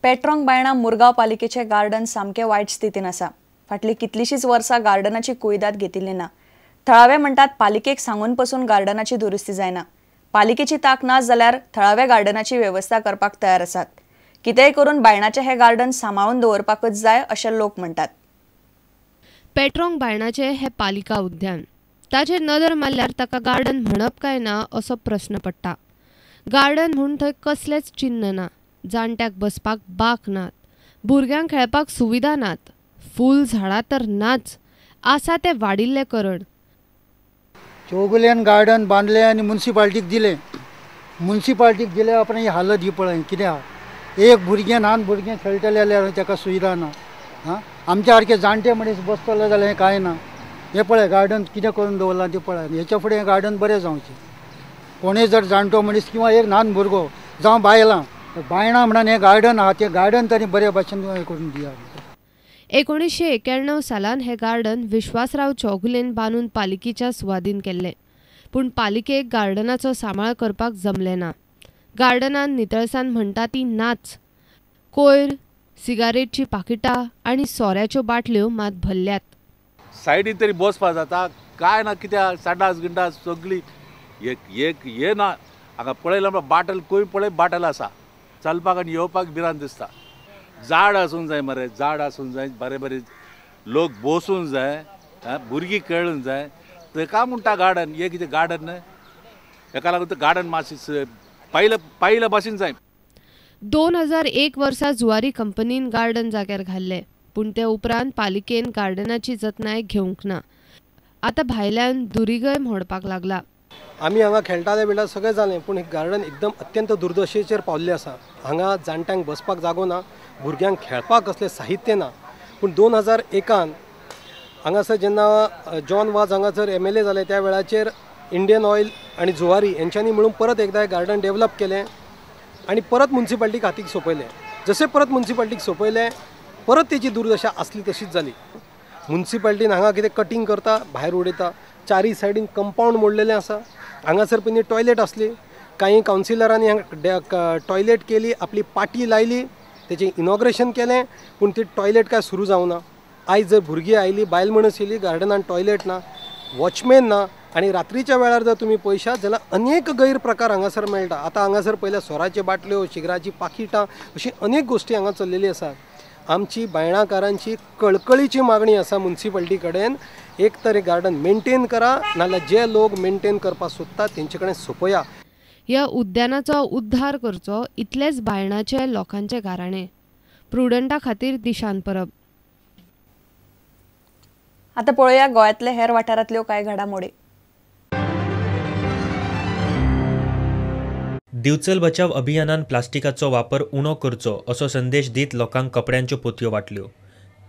पेट्रोंग बायणा मुरगांव पालिकेचे गार्डन सामकें वायट स्थितीन आसा. फाटलीं कितलींशींच वर्सां गार्डनाची कुयदाद घेतिल्ली ना. थळावे म्हणटात पालिकेक सांगून पसून गार्डनाची दुरुस्ती जायना. पालिकेची ताक ना जाल्यार थळावे गार्डनाची वेवस्था करपाक तयार आसात. कितेंय करून बायणाचें हें गार्डन सांबाळून दवरपाकच जाय अशें लोक म्हणटात. पेट्रोंग बायणाचें हें पालिका उद्यान, ताचेर नदर मारल्यार ताका गार्डन म्हणप काय ना असो प्रस्न पडटा. गार्डन म्हूण थंय कसलेंच चिन्न ना, जाणट्याक बसपाक बाक नात, भुरग्यांक खेळपाक सुविधा नात, फूल झाडां तर नाच, आसा तें वाडिल्लें करण. चौगुल्यान गार्डन बांदलें आनी मुन्सिपाल्टीक दिलें. मुन्सिपाल्टीक दिले उपरांत ही हालत ही पळय कितें आहा. एक भुरगें ल्हान भुरगें खेळटलें जाल्यार ताका सुविधा ना. आं, आमच्या सारके जाणटे मनीस बसतले जाल्यार हें कांय ना. हें पळय गार्डन कितें करून दवरलां तें पळय. हेच्या फुडें हें गार्डन बरें जावचें. कोणूय जर जाणटो मनीस किंवा एक ल्हान भुरगो जावं बायलां बायणां म्हणून हें गार्डन आहा तें गार्डन तरी बरे भाशेन हें करून दिया. 1991 सालान हें गार्डन विश्वासराव चौगुलेन बांदून पालिकेच्या सुवादीन केल्लें, पूण पालिकेक गार्डनाचो सांबाळ करपाक जमलें ना. गार्डनान नितळसाण म्हणटा ती नाच. कोयर, सिगारेटची पाकिटां आनी सोऱ्याच्यो बाटल्यो मात भरल्यात. सायडीन तरी बसपा जाता काय ना, कित्याक सांडास गिंडास सगळी एक एक हे ना. हांगा पळयलें म्हळ्यार बाटल खंय पळय बाटल आसा. चलपाक आनी येवपाक भिरांत दिसता. झाड आसूंक जाय मरे, झाड आसूंक जाय, बरे बरे लोक बसूंक जाय, भुरगीं खेळूंक जाय. तेका म्हणटा गार्डन. हे कितें गार्डन न्हय, हेका लागून तें गार्डन मातशें पायल्या पायल्या भाशेन जाय. 2001 वर्सा जुवारी कंपनीन गार्डन जाग्यार घाल्लें, पूण ते उपरांत पालिकेन गार्डनाची जतनाय घेवंक ना. आतां भायल्यान दुरीगय मोडपाक लागला. आमी हांगा खेळटाले बिळटा सगळें जालें, पूण हें गार्डन एकदम अत्यंत दुर्दशेचेर पावल्लें आसा. हांगा जाणट्यांक बसपाक जागो ना, भुरग्यांक खेळपाक कसलें साहित्य ना. पूण 2001 हांगासर जेन्ना जॉन वाज हांगासर MLA जाले त्या वेळाचेर इंडियन ऑयल आनी जुवारी हेंच्यांनी मेळून परत एकदां हें गार्डन डेवलप केलें आनी परत मुन्सिपाल्टीक हातीक सोंपयलें. जशें परत मुन्सिपाल्टीक सोंपयलें परत तेची दुर्दशा आसली तशीच जाली. मुन्सिपाल्टीन हांगा कितें कटींग करता, भायर उडयता. चारी सायडीन कंपावंड मोडलेलें आसा. हांगासर पयलीं टॉयलेट आसली, कांय कावन्सिलरांनी हांगा टॉयलेट केली, आपली पाटी लायली, तेचें इनॉग्रेशन केलें, पूण ती टॉयलेट काय सुरू जावना. आयज जर भुरगीं आयली, बायल मनीस येयली, गार्डनान टॉयलेट ना, वॉचमॅन ना, आनी रात्रीच्या वेळार जर तुमी पळयशात जाल्यार अनेक गैरप्रकार हांगासर मेळटा. आतां हांगासर पयल्या सोराच्यो बाटल्यो, शिगराचीं पाकिटां, अशी अनेक गोश्टी हांगा चल्लेली आसात. आमची बायणाकारांची कळकळीची मागणी आसा मुन्सिपाल्टी कडेन, एक तर गार्डन मेंटेन करा, नाजाल्यार जे लोक मेंटेन करपाक सोदतात तेंचे कडेन सोंपया. ह्या उद्यानाचो उद्धार करचो इतलेंच बायणाचे लोकांचें गाराणें. प्रुडंटा खातीर दिशान परब. आतां पळोवया गोंयांतले हेर वाठारांतल्यो कांय घडामोडी. दिवचल बचाव अभियानान प्लास्टिकाचो वापर उणो करचो असो संदेश दीत लोकांक कपड्यांच्यो पोतयो वांटल्यो.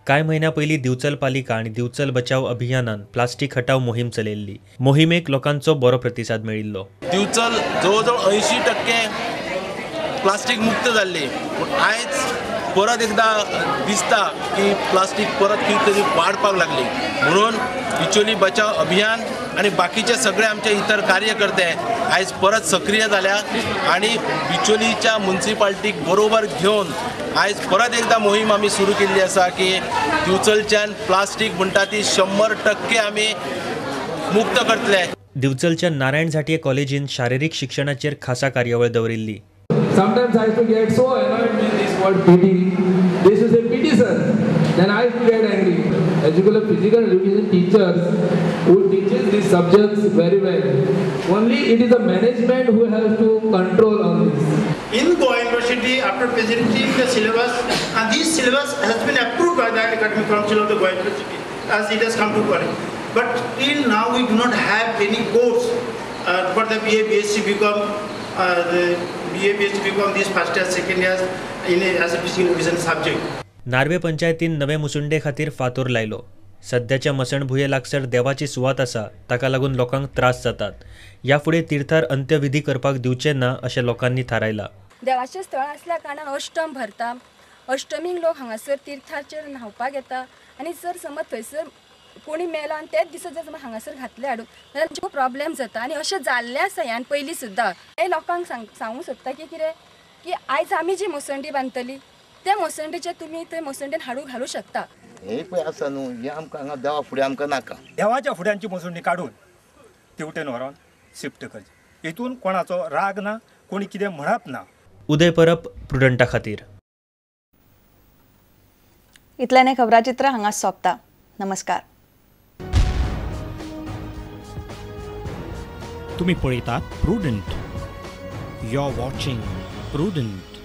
कांय म्हयन्या पयलीं दिवचल पालिका आनी दिवचल बचाव अभियानान प्लास्टीक हटाव मोहीम चलयल्ली. मोहिमेक लोकांचो बरो प्रतिसाद मेळिल्लो. दिवचल जवळ जवळ 80% प्लास्टीक मुक्त जाल्ली, पूण आयज परत एकदां दिसता की प्लास्टीक परत खंय तरी वाडपाक लागली. म्हणून बिचोली बचाव अभियान आनी बाकीचे सगळे आमचे इतर कार्यकर्ते आयज परत सक्रिय जाल्या आनी बिचोलीच्या मुन्सिपाल्टीक बरोबर घेवन आयज परत एकदां मोहीम आमी सुरू केल्ली आसा की दिवचलच्यान प्लास्टीक म्हणटा ती 100% आमी मुक्त करतले. दिवचलच्या नारायण झांट्ये कॉलेजीन शारिरीक शिक्षणाचेर खासा कार्यावळ दवरिल्ली. Sometimes I used to get so annoyed with this word PT. They used to say PT sir. Then I used to get angry. As you call a physical education teachers who teaches these subjects very well. Only it is the management who has to control on this. In Goa University, after presenting the syllabus, and this syllabus has been approved by the Academic Council of the Goa University as it has come to college. But till now we do not have any course for the BA, BSc, BCom. The BA, BSc, BCom, this first year, second year in a, as a physical education subject. Narve पंचायतीन नवे मुसुंडे खातीर फातोर लायलो. सद्याच्या मसणभुंये लागसर देवाची सुवात आसा, ताका लागून लोकांक त्रास जातात. ह्या फुडें तीर्थार अंत्यविधी करपाक दिवचे ना अशें लोकांनी थारायलां. देवाचें स्थळ आसल्या कारणान अष्टम भरता. अष्टमीक लोक हांगासर तीर्थाचेर न्हांवपाक येता आनी जर समज थंयसर कोणी मेला आनी तेच दिसा जर समज हांगासर घातले हाडून जाल्यार खूब प्रॉब्लेम जाता आनी अशें जाल्लें आसा ह्यान पयलीं सुद्दां. हे लोकांक सांगूंक सोदता की कितें की आयज आमी जी मुसंडी बांदतली त्या मसंडीचे तुमी थंय मसंडीन हाडून घालूं शकता. हे पळय आसा न्हू, हे आमकां हांगा देवा फुडें आमकां नाका. देवाच्या फुड्यांची मसंडी काडून तेवटेन व्हरोन शिफ्ट करची. हितून कोणाचो राग ना, कोणी कितें म्हणप ना. उदय परब, प्रुडंटा खातीर. इतल्याने खबराचित्र हांगा सोंपता. नमस्कार. तुम्ही पळयतात Prudent. You are watching Prudent.